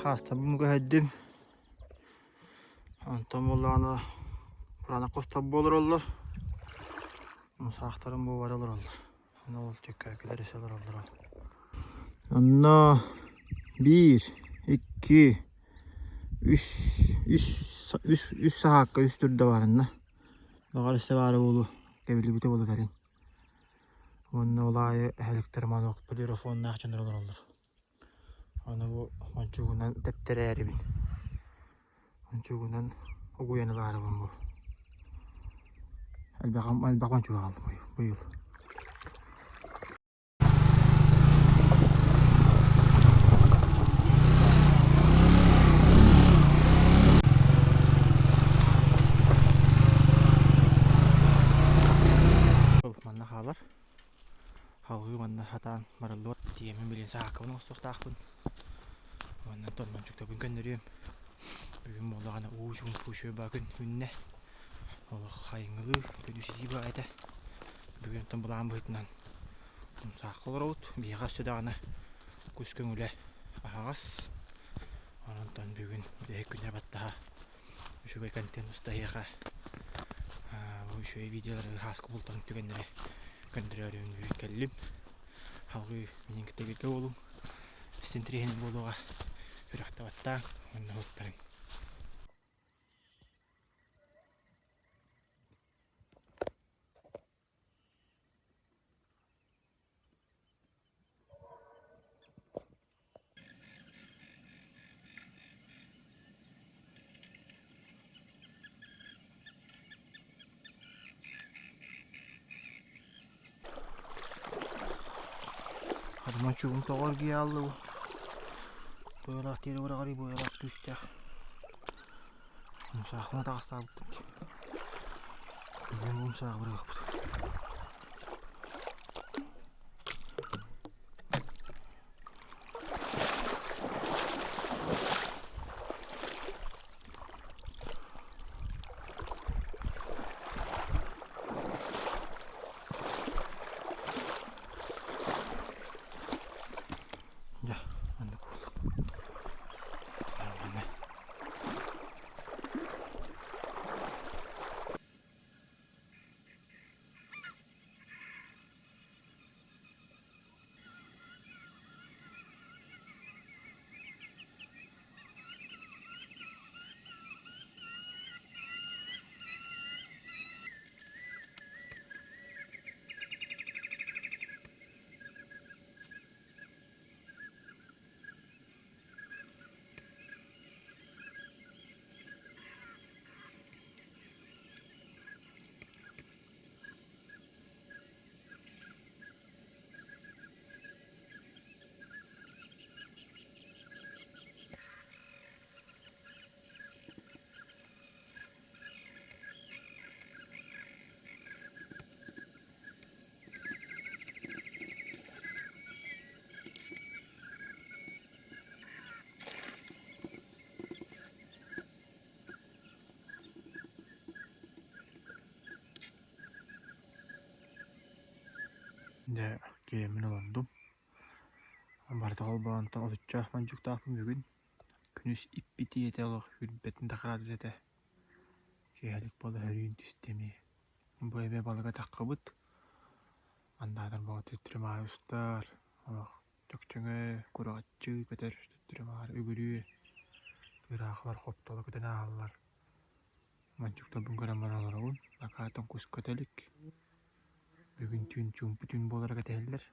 Хаастарбын көһөрдүм. Онтон буоллаҕына кураанах кустар буолар оллор. Мусаахтарым бу бары олороллор. Онно ол чөккөөкүлэр өссө олороллор ол. Онно биир, икки, үс, үс, үс, үс саһаакка үс түрдэ баарынна. Баҕар өссө баара буолуо, кэбилибитэ буолуо кэлин. Уонна ол аайы эһэликтэр манок полирофоннаах дьоннор олороллор. Аны бу мончуугунан тэптэрээрибин. Мончуугунан угуйан ылаарыбын бу. Элбэх, элбэх мончуук аҕаллым быйыл. Манна хаалар. Салгыы манна сатаан барыллыбат тиэмин билин сааккабын оҥостуохтаахпын. Уонна тоннончуктарбын көннөрүөм. Бүгүн буоллаҕына уу чуумпу үчүгэй баа күн үүннэ. Олох хайыҥылыы күнү ситии баа этэ. Бүгүн оттон былаан быһыытынан умсаахха олоробут. Биһиэхэ өссө даҕаны кус көҥүлэ аһаҕас. Онон бүгүн бүтэһик күнэ баттаһа үчүгэй контент устаһыаха бу үчүгэй видеолары хааска бултан түгэннэри көрдөрөөрүн бүгүн кэллим салгыы минин кытта бииргэ буолуҥ интэриэһинэй буолуоҕа үрэхтэ баттааҥ уонна уһуктарыҥ Мончугун тоҕо эргийэ хаалла бу? Буйалаах тиэрэ быраҕарый буйалаах күүстээх. Умсаахтана таҕыстаабыппыт. Бүгүн умсаах бырыахпыт. Дьэ, маннык буоллун. Дьэ, киирэммин олордум. Барыта холбоонтон отучча мончуктаахпын бүгүн. Күнүс иппитии этэ олох үрбэтин да кыраадыс этэ. Киэһэлик буола сөрүүн түстэ эмиэ. Бу эмиэ балыга таххыбыт. Андаатар бөҕө төттөрү-маары устар, олох чөкчөҥө, кураҕаччыы көтөр төттөрү-маары үгүрүө. Ыраахлар хоптоло көтөн ааһаллар. Мончуктарбын көрөн баран олоробун. Акаатан кус көтө илик. Бүгүн түүн чуумпу түүн буолара кэтэһэллэр.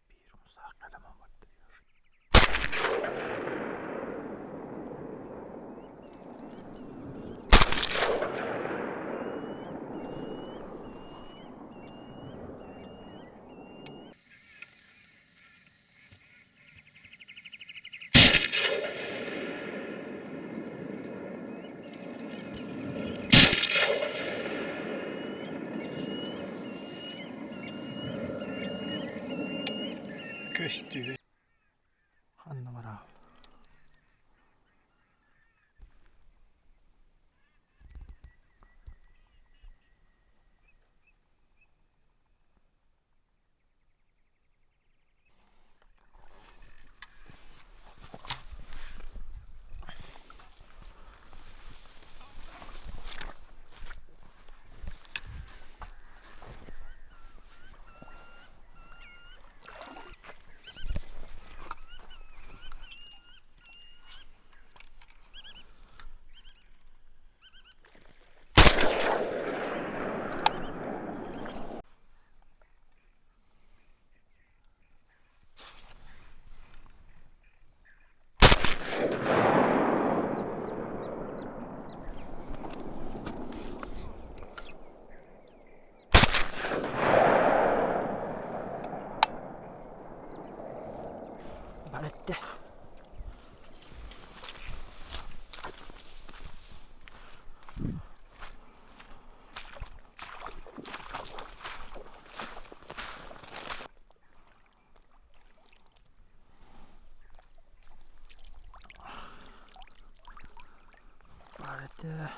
Биир умсаах кэлэмэн бардырыыр. Көстүбэт. Ханна бараҕын? Бүттэ.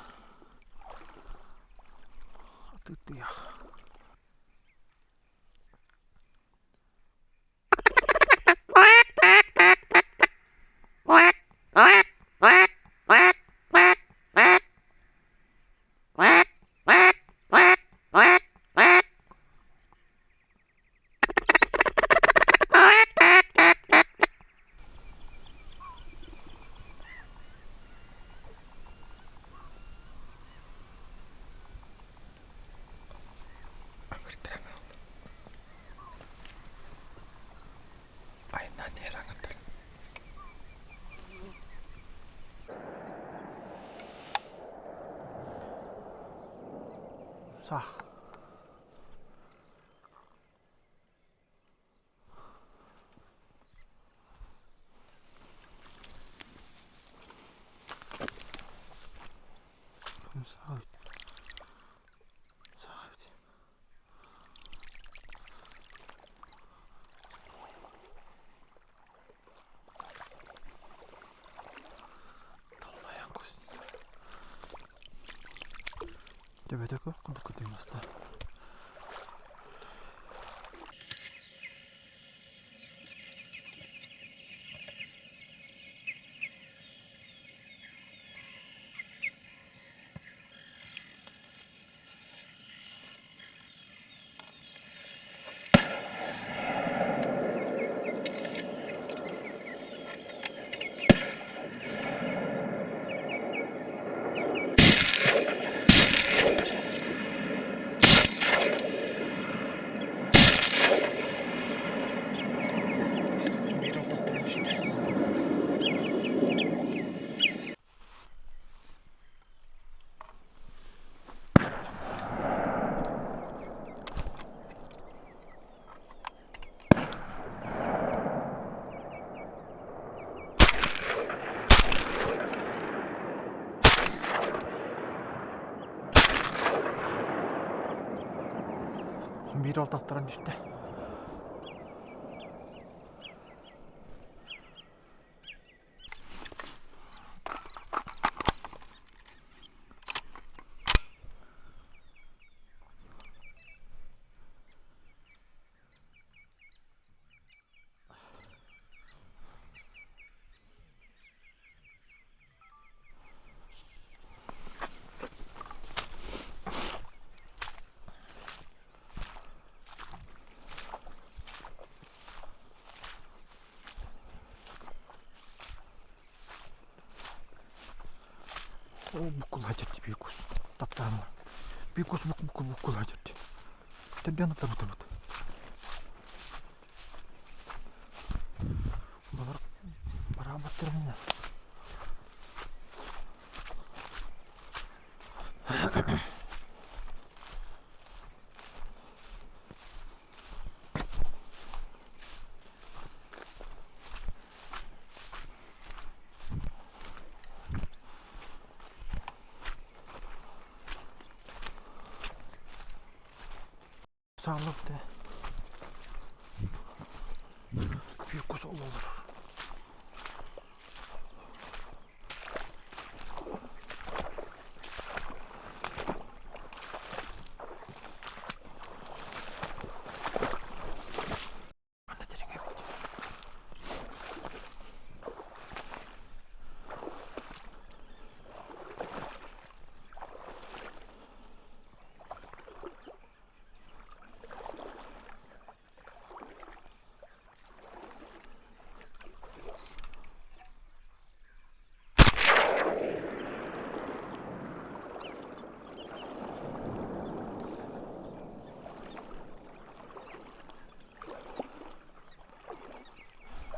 Атыытыах. Айаннаан иһэр аҥардар. Саах. Саах эбит. Саах эбит. Таллайан кус. Төбөтө көх курдук кытыймаста. Биир алтаттан түстэ. Биир алтаттаран түстэ. Ол буккулла дьэрти биир кус таптаан биир кус буккул буккулла дьэрти Төрдүөн аттабытыбыт. Балар бараабаттарына. Сааллыбыт ээ. Кус олорор. Манна дириҥ эбит.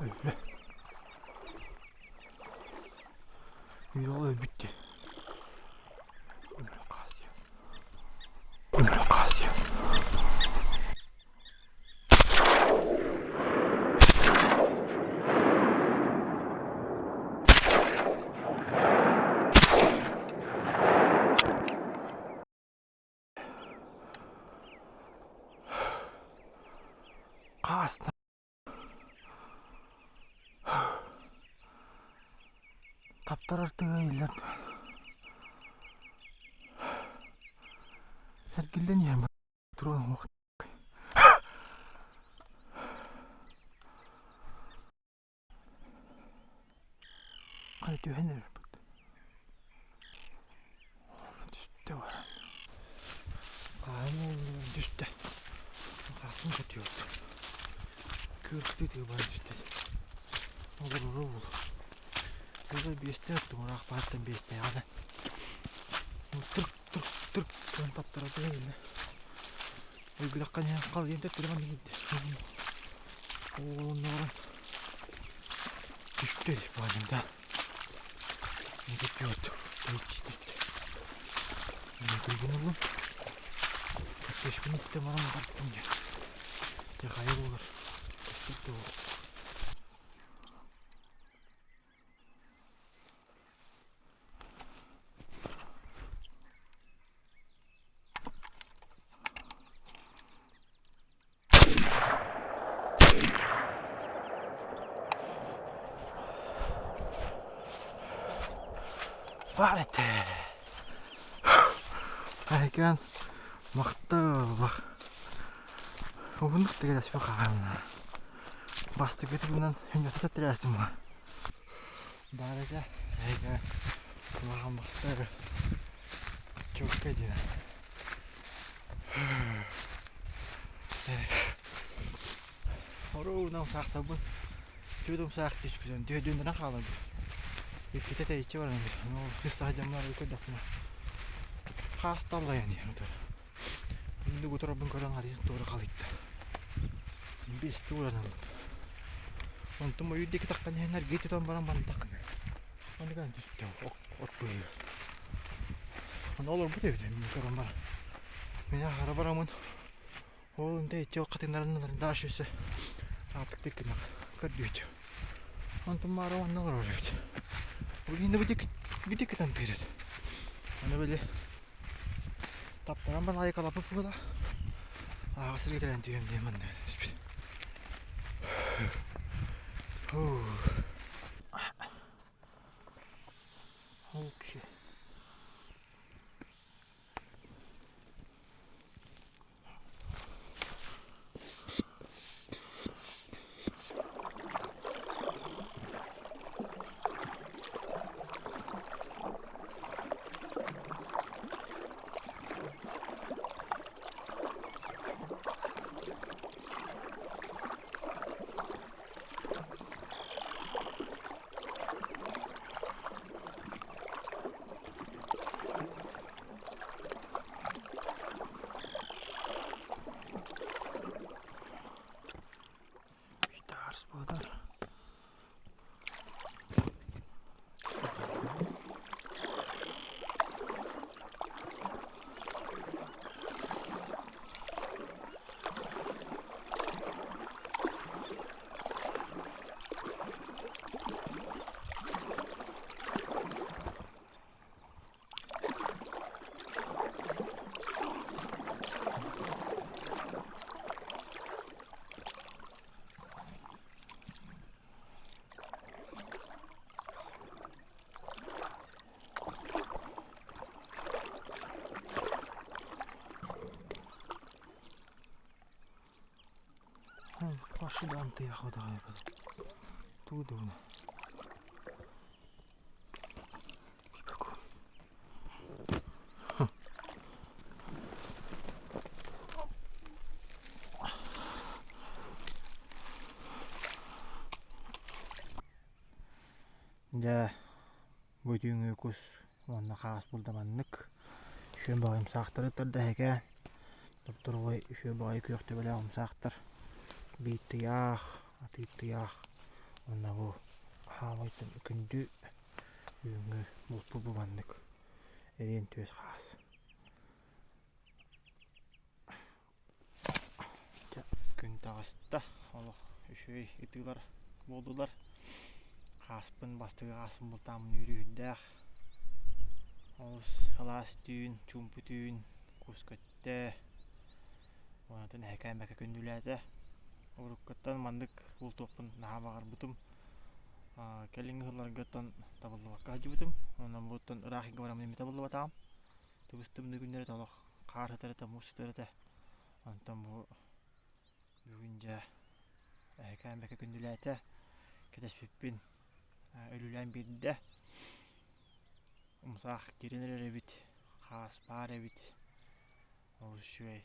Өллө. Үйрол өлбүт дии. Өмүрүк хаас диэн. Өмүрүк хаас диэн. Хаас Таптарар тыа иһиллэр. Эргиллэн иһэн туруон уох. Хана түһэн эрэрбит. Түстэ баран. Хаһан түстэ. Хасын көтүөт. Күртү тыы баран түстэ. Олорору бул. Бу биэстэ тураах бааттан биэстээҕинэ. Түрк түрк түрк туон таптара түһүнэ. Өйгүлэххэ хал диэн төттөрү манна киирдэ. Ооннорон түстэ баанньым да. Не пьет. Түстэ. Не күлгүн ыллым. Кешпин иттем баран бардым диye. Ya hayır olur. Köpek olur. Баар этэ. Айкан махталлах. Уһуннук тигилэспэ хаална. Бастакы тугунан хүннэсэ тирээстим. Баар этэ. Айкан улахан махтал. Чуокка диэн. Оруунан саахтабын. Түүтүм саах түспүтүн түһүдүннэрэн хаалан иккитэ тэйиччи баран ол кыс саха дьоммор көрдөхпүнэ хаас таллайан иһэн утар Инник утарбын көрөн арыйан туора халыйда. Биэсти уран ыллым. Онтум ойуур диэки таххан иһэн эргий тутан баран бантах. Ону түстэ от быыһыгар. Ону олорбут эбит мин көрөн баран. Мин аһара бараммын ол инте иччи хатыннаран дальше өссө аатыктык гына көрдүүчү. Онтум маара онно олорор эбит. Ол иһинэ бу диэки тантыыр этэ. Аны били таптаран баран айыкалаппыт буола ааҕа сиргэ кэлэн түһүөм диэн манна түспүт. Ол киши. Буолар. Туу дуuna. Дьэ, бу түүҥҥү кус уонна хаас булда маннык. Үчүгэй баҕайы умсаахтары тарда эһэкээн. Топторуой үчүгэй баҕайы күөх төбөлөөх умсаахтар. Биир тыйаах, атыыр тыйаах уонна бу хаамай күндү үүҥҥү булпут бу маннык эриэн түөс хаас. Күн таҕыста, олох үчүгэй ытыылар буоллулар. Хааспын бастакы хааспын бултааммын үөрүүрдээх. Олус сылаас түүн, чуумпу түүн кус көттө. Уонатын эһэкээн бэкэ күндүлээтэ. Уруккуттан маннык бултуохпун наһаа баҕарбытым. Кэлиҥҥи сылларгыттан табыллыбакка сылдьыбытым. Онон буттан ыраах бараммын эмиэ табыллыбатаҕым. Тыбыс-тымныы күннэри толох. Хаар сытар этэ, муус сытар этэ. Онтон бу бүгүн дьэ эһэкээн бэкэ күндүлээтэ. Кэтэспиппин өлүүлээн биэрдэ. Умсаах киирэн эрэр эбит, хаас баар эбит. Олус үчүгэй.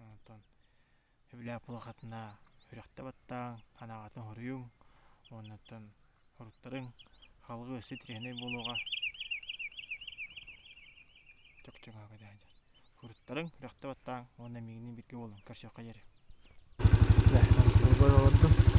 Онтон Сөбүлээх булахатына үрэхтэ баттааҥ, анаҕатын хоруйуҥ уоннаттан хоруттарыҥ халҕыы өссө интэриэһинэй буолуоҕа. Чөкчөҥө кэтэһэ Хоруттарыҥ, үрэхтэ баттааҥ уонна миигинниин бииргэ буолуҥ. Көрсүөххэ диэри. Олордум.